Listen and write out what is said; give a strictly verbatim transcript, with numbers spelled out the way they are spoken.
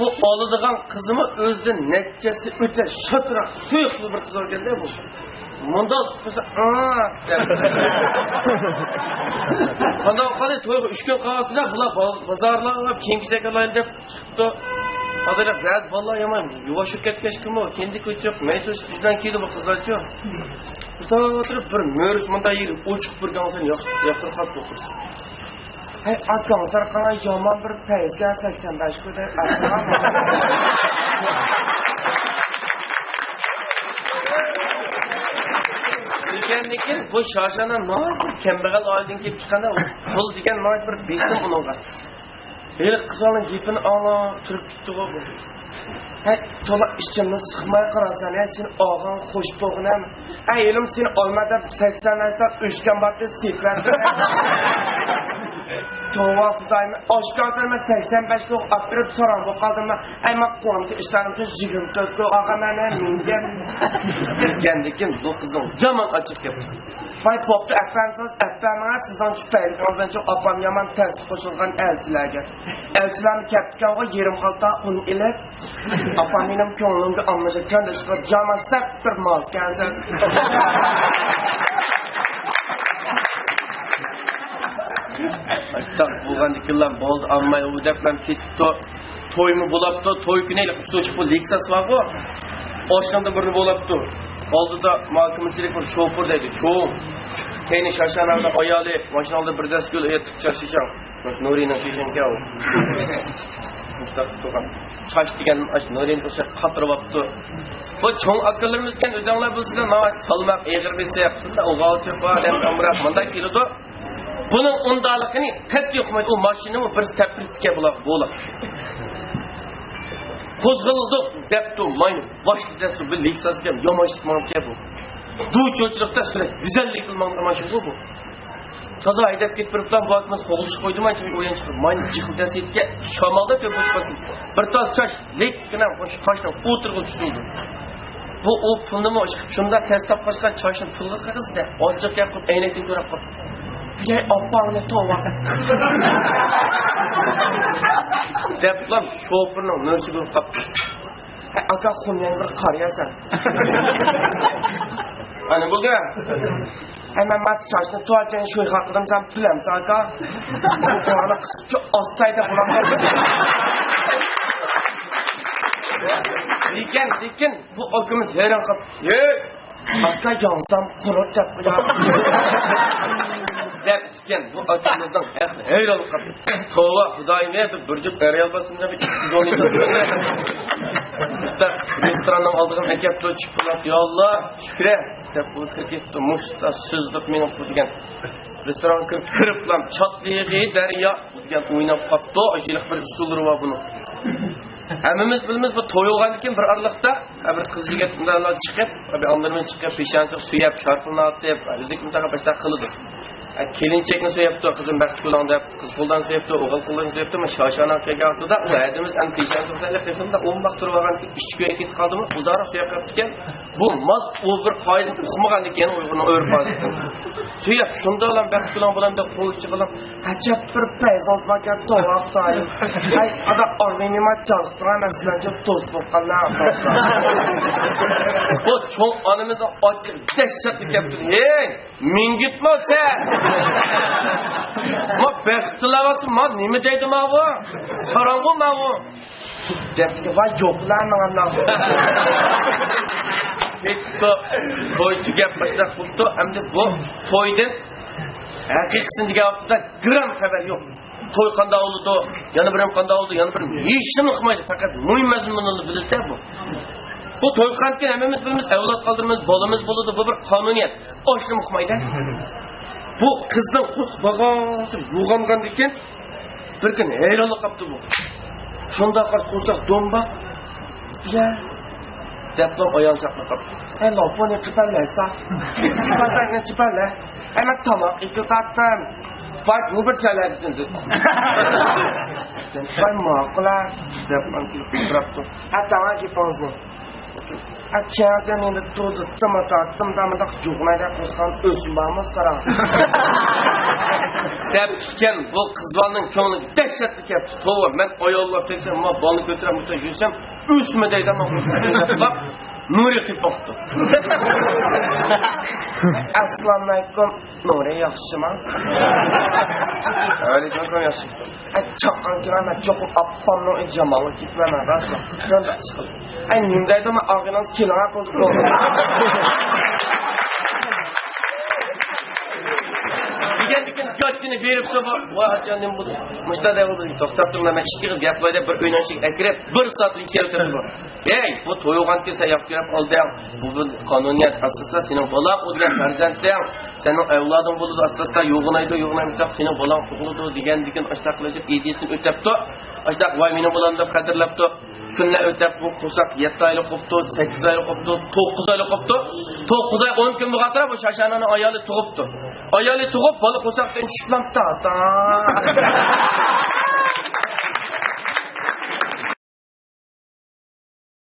بۇ ئالىدىغان قىزىمۇ ئۆزىدىن نەچچە يەسسە ئۆتە شاتراق، سۇيۇقلۇق بىر قىز ئىكەن-دە بۇ. مۇنداق تۇتۇپ قويسا، «ئاا» دەپ. قانداق قىلدى؟ تويغا ئۈچ كۈن قالغاندا بۇلار با-، بازارلارغا كىيىم-كېچەك ئالايلى دەپ چىقىپتۇ. ھازىر بەزى بالىلار يامان يۇۋاشىپ كەتكەچكىمۇ، كىندىكى چوق مەيتۇش بىزدىن كىيىدۇ بۇ قىزلارچۇ. شۇنداق ئولتۇرۇپ بىر مۈرىسى مۇنداق يېرى ئوچۇق بىر گاڭسىنى ياق-، ياقتۇرۇپ قاپتۇ قىز. ھەي، ئاكاڭ سەرقاڭا يامان بىر پەيزگە سەكسەن بەش كۆدەك ئەسقەر. دېگەندىكىن بۇ شاشانا ناھايىتى بىر كەمبەغەل ئائىلىدىن كېلىپ چىققاندا، پۇل دېگەن ناھايىتى بىر بېسىم ئۇنىڭغا. ھېلىقى قىزلارنىڭ گېپىنى ئاڭلاپ تۇرۇپ كېتىپتىغۇ بۇ. ھەي، تولا ئىچىمنى سىقماي قاراسەن، ھەي، سېنى ئالغان خوش بولغىن ھەم. ھەي، ھېلىمۇ سېنى ئالما دەپ سەكسەن بەش سائەت ئۆچكەن بارتى، سېكىلەردە. توۋا خۇدايىم، ئاشكارا سەن مەن سەكسەن بەش بولۇپ ئاپىرىپ ساراڭ بولۇپ قالدىم مەن. ھەي، مەن قۇۋانچ ئىشلارنىڭ ئۈچۈن يىگىرمە تۆت كىلو ئالغان مەن، ھەي، مىنگەن. دېگەندىكىن بۇ قىزنىڭ يامان ئاچچىق گەپ. ۋاي، بوپتۇ، ئەپەندىڭىز، ئەپەندىڭىز، سىزنىڭ تۈپەيلىڭىزدىن ئاپام يامان تەس قوشۇلغان ئەلچىلەرگە. ئەلچىلەرمۇ كەپتىكەنغۇ، يېرىم خالتا ئۇن ئېلىپ، ئاپام مېنىڭ كۆڭلۈمگە ئالمىشىپ كەندىشىپ، يامان سەت بىر مال ئىكەنسىز. ئاشتاق بولغاندىكىنلا بولدى، ئالماي ئۇ دەپ مەن كېتىپتۇ. تويمۇ بولاپتۇ، توي كۈنى ئۇستىچىق بۇ لېكساس بارغۇ، ئاشۇنىڭدا بىرنى بولاپتۇ. ئالدىدا ماكىمىچىلىك بىر شوپۇر دەيدۇ، چوڭ. كەينى شاشاناڭدا ئايالى، ماشىناڭدا بىر دەستە گۈل، ئېيتىپ چاچ چېچىڭ. مۇشۇ نۇرىنىڭ چېچىڭكەن ئۇ. مۇشۇنداق تۇرغان. چاچ دېگەن ئاشۇ نۇرىنى ئوخشاپ قاتۇرۇۋاپتۇ. بۇ چوڭ ئاكىلىرىمىزكەن، ئۆزەڭلار بىلىسىلەر، ناۋاي سالماق ئېغىر بىلسە، شۇنداق ئوغال چوقۇ ئادەم ئامراق مۇنداق كېلىدۇ. بۇنىڭ ئۇنداقلىقىنى قەتئىي ئۇقمايدۇ. ئۇ ماشىنىمۇ بىرسى تەپرىتكە بۇلاپ، بۇلاپ. قوزغىلىدۇ دەپتۇ، ماينى باشلىدى دەپتۇ، بىر لېكساس ئىكەن، ياماشلىق ماڭىدىكەن بۇ. دۇچوچىلىقتا سۈرەت يۈز ئەللىك يىل ماڭىدىغان ماشىنا بۇ. تازا ھەيدەپ كېتىپ بېرىپلا، بۇ ئاكىمىز قوغلىشىپ قويدى، مانا ئۇيان چىقىپ، ماينى جىقىلداپ كەتكەن، شامالدا كۆپ بولۇپ قالدى. بىر تال چاچ، لېككىنە مۇشۇ تاشنىڭ ئوتتۇرىغا چۈشۈردى. بۇ ئۇ پۇلنىمۇ شۇنداق تەس تاپقاچقا، چاچنى پۇلغا قىلغىزدى. ئاچچىق گەپ قىلىپ، ئەينەكتىن كۆرۈپ قاپتۇ. يەي، ئاپاڭنى توۋا. دەپلا شوپۇرنىڭ مۈرىسىگە ئۇرۇپ قاپتۇ. ھەي، ئاكا، خۇميەنگە بىر قارىياسەن. ئەنە بولدى. ھەي، مەن مانا چاچنى توۋا چەن شوي خاقىدىم سەن بىلەمسەن، ئاكا؟ بۇ قۇلاقنى قىسىپ شۇ ئاستايدا قۇلاقنى. لېكىن، لېكىن بۇ ئاكىمىز ھەيران قاپتۇ. ھەي! ئاكا ياڭزام قۇرۇت دەپ قويار. دەپتىكەن، بۇ ئاكىمىزنىڭ ھەققىنى ھەيران قاپتۇ. توۋا، خۇدايىم، بىر، بىر جۈپ ئەريال باسسىمۇ بىر ئىككى يۈز ئون لىتىر. رېستوراننىڭ ئالدىغا ئەكەپتۇ، چىقىپ، يا ئاللا، شۈكرى، دەپ ئۇ كىرىپ كەتتى. مۇشتا سىزلىق مېنىڭ بۇ دېگەن. رېستورانغا كىرىپ، كىرىپلا چاتلىقى دەريا. دېگەن ئويناپ قاپتۇ، ئاشۇنداق بىر ئۇسۇللىرى بار بۇنىڭ. ھەممىمىز بىلىمىز، بۇ توي بولغاندىن كېيىن بىر ئارىلىقتا، ھە، بىر قىز يىگىت مۇنداق چىقىپ، بىر ئاندىن چىقىپ، پېشانىسىغا سۆيۈپ، شارپىنى ئاتىپ، ئۆزىكى مۇنداق باشتا قىلىدۇ. ھە، كېلىنچەكنى سۆيۈپتۇ، قىزىم بەخت كۈلۈڭ دەپ، قىز قولدان سۆيۈپتۇ، ئوغۇل قولدان سۆيۈپتۇ، مانا شاشانىڭ كەلگەن ۋاقتىدا ئۇ ھەدىمىز ئەمدى پېشانىسىغا سەل قېقىندا ئومباق تۇرۇپ ئالغان ئىچى كۆيۈپ كېتىپ قالدىمۇ، ئۇزاقراق سۆيۈپ قاپتىكەن. بۇ ماس ئۇ بىر قائىدىنى ئۇقمىغاندىكىن ئۇيغۇرنىڭ ئۆرپ-ئادىتى. سۆيۈپ، شۇنداقلا بەخت كۈلۈڭ بولامدۇ، قويۇشچى قىلىڭ. ئەجەب بىر پەيزىڭىز باركەن، توۋا خۇدايىم. ھەي، ئادا ئارمىنىما چاقتۇرغان ئەسلەنچە دوست بولۇپ قالدى. بۇ چوڭ ئانىمىزنىڭ ئاچچىقى دەھشەتلىك كەپتۇ. ھەي، مىڭگىتما سەن! ما بەختلەۋاتسا، ما نېمە دەيدۇ ماۋۇ؟ ساراڭغۇ ماۋۇ؟ دەپتىكەن، ۋاي يوقلا ماڭا. توي تۈگەپ باشلاپ بوپتۇ، ئەمدى بۇ تويدىن ھەقىقىسىنى دېگەن ۋاقتىدا گرام خەۋەر يوق. توي قانداق بولىدۇ، يەنە بىرىم قانداق بولىدۇ، يەنە بىرىم ھېچنېمە ئۇقمايدۇ، پەقەت مۇھىم مەزمۇننى بىلىدۇ بۇ. بۇ توي قىلغاندىكىن ھەممىمىز بىلىمىز، ئەۋلاد قالدۇرىمىز، بالىمىز بولىدۇ، بۇ بىر قانۇنىيەت. ئاشۇنى ئۇقمايدۇ. بۇ قىزنىڭ قورسىقى بارغانسېرى يوغانغاندىكىن بىر كۈن ھەيرانلا قاپتۇ بۇ. شۇنداق قىلىپ قورساق دومباق. يا. دەپلا ئايال چاقنى قاپتۇ. ھەي، لاپۇنى چىپەللەيسا. چىپەللەي، چىپەللەي. ھەي، مەن تاماق ئېتىۋاتاتتىم. باي، بۇ بىر تەلەپ ئىدى. ۋاي، ماقۇل ھە. دەپ ماڭا كۈلۈپ ئولتۇرۇپتۇ. ھە، تاڭا گېپىڭىزنى. ئەچچەڭ ئەمدى توزۇپ، تىمىتا، تىمدا مۇنداق جۇغنايدا قوزغان ئۆسۈم بارمۇ ساراڭ؟ دەپ ئىكەن، بۇ قىز بالىنىڭ كۆڭلىگە دەھشەتلىك كەپتۇ. توۋا، مەن ئايال بولۇپ كەلسەم، ما بالىنى كۆتۈرۈپ مۇشۇنداق يۈرسەم، ئۆسمە دەيدۇ، ما نۇرى قىلىپ باقتى. ئەسسالامۇئەلەيكۇم. نۇرى ياخشىمۇ؟ ۋەئەلەيكۇم ئەسسالام، ياخشى. ئەي، چاققان كىرەمەن، چوقۇم ئاپامنىڭ ئۆيىگە يامانغا كەتمەيمەن، راستلا. ئەي، نېمە دەيدۇ، مەن ئاغىنىڭىز كېلىڭە قىلدى. دېگەندىكىن گاچىنى بېرىپتۇ بۇ. ۋاي، ئاچا، نېمە بولدى؟ مۇشۇنداق دەپ بولدى. توختاپ تۇرۇڭ، مەن ئىككى قىز گەپ قىلاي دەپ بىر ئۆينىڭ ئىچىگە ئەكىرىپ، بىر سائەتلىك ئىچىدە ئۆتۈردى بۇ. ھەي، بۇ تويغانكى سەن ياخشى كۆرۈپ ئالدىڭ. بۇ، بۇ قانۇنىيەت ئاساسىدا سېنىڭ بالاڭ، ئۇ دېگەن پەرزەنتىڭ. سېنىڭ ئەۋلادىڭ بولىدۇ، ئاستا-ئاستا يوغىنايدۇ، يوغىنايمىساق سېنىڭ بالاڭ تۇغۇلىدۇ دېگەندىكىن ئاشتاق قىلىپ ئىدىيىسىنى ئۆتەپتۇ. ئاشتاق ۋاي مېنىڭ بالام دەپ قەدىرلەپتۇ. كۈنلەر ئۆتەپ بۇ قورساق يەتتە ئايلىق بوپتۇ، سەككىز ئايلىق بوپتۇ، توققۇز ئايلىق بوپتۇ. توققۇز ئاي ئون كۈن بولغاندا بۇ شاشانىنىڭ ئايالى تۇغۇپتۇ. ئايالى تۇغۇپ، بالا قورساقتىن چۈشۈپلەپتۇ. ئاتا.